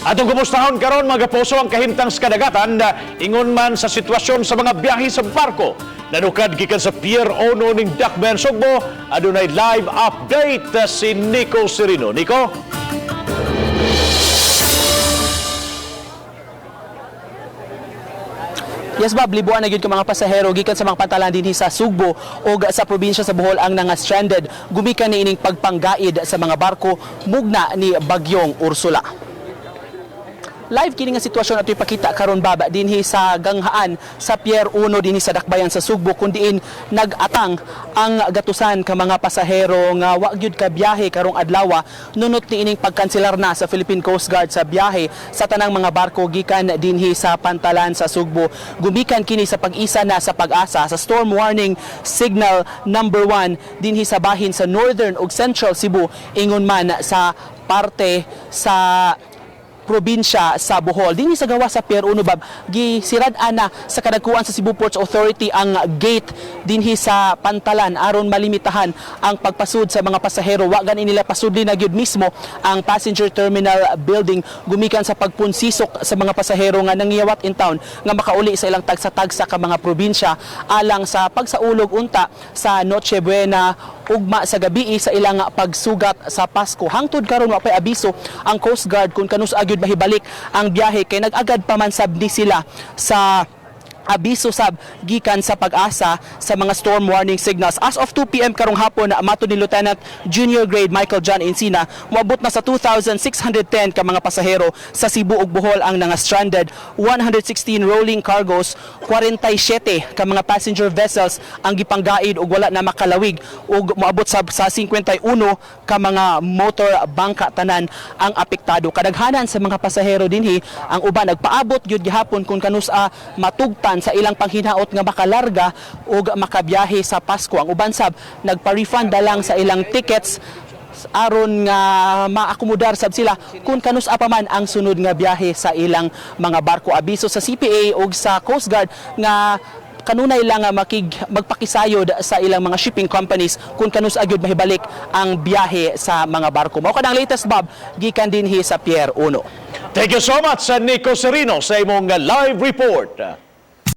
Atong kumustahon karon, mga kapuso, ang kahimtang sa kadagatan ingon man sa sitwasyon sa mga biyahe sa barko. Nanukad gikan sa Pier Uno ning Dakbayan Sugbo, adunay live update si Nico Serino. Nico? Yes, Bob, libuan na gyud ka mga pasahero gikan sa mga pantalan dinhi sa Sugbo o sa probinsya sa Bohol ang nga stranded gumikan niining pagpanggaid sa mga barko mugna ni Bagyong Ursula. Live kini nga sitwasyon ato ipakita karon, baba, dinhi sa ganghaan sa Pier 1 dinhi sa Dakbayan sa Sugbo, kun diin nag-atang ang gatusan ka mga pasahero nga wa gyud ka biyahe karong adlaw nunot niining pagkanselar na sa Philippine Coast Guard sa biyahe sa tanang mga barko gikan dinhi sa pantalan sa Sugbo. Gumikan kini sa pag-isa na sa Pag-asa sa storm warning signal number 1 dinhi sa bahin sa Northern ug Central Cebu ingon man sa parte sa probinsya sa Bohol. Dinhi sa gawa sa Pier 1, Bab, gisirad na sa kadagkuan sa Cebu Ports Authority ang gate dinhi sa pantalan aron malimitahan ang pagpasud sa mga pasahero. Wa gani nila pasudli na gyud mismo ang passenger terminal building gumikan sa pagpunsisok sa mga pasahero nga nangiyawat in town nga makauli sa ilang tagsa-tagsa ka mga probinsya alang sa pagsaulog unta sa Noche Buena, ugma sa gabi sa ilang pagsugat sa Pasko. Hangtod karon, wa pay abiso ang Coast Guard kung kanus-a gyud mahibalik ang biyahe kay nag-agad pa man sab ni sila sa abiso sab gikan sa Pag-asa sa mga storm warning signals. As of 2 p.m. karong hapon, matod ni Lieutenant Junior Grade Michael John Encina, moabot na sa 2,610 ka mga pasahero sa Cebu ug Bohol ang nga stranded, 116 rolling cargos, 47 ka mga passenger vessels ang gipanggaid ug wala na makalawig ug moabot sa 51 ka mga motor bangka tanan ang apektado. Kadaghanan sa mga pasahero dinhi, ang uban nagpaabot gyud gihapon kung kanus-a matugtan sa ilang panghinaot nga makalarga ug makabiyahe sa Pasko. Ang uban sab nagpa-refund na lang sa ilang tickets aron nga maakomodar sab sila kung kanus-a pa man ang sunod nga biyahe sa ilang mga barko. Abiso sa CPA ug sa Coast Guard nga kanunay lang nga magpakisayod sa ilang mga shipping companies kung kanus-a gyud mahibalik ang biyahe sa mga barko. Mao kanang latest, Bob, gikan dinhi sa Pier 1. Thank you so much sa Nico Serino sa imong live report.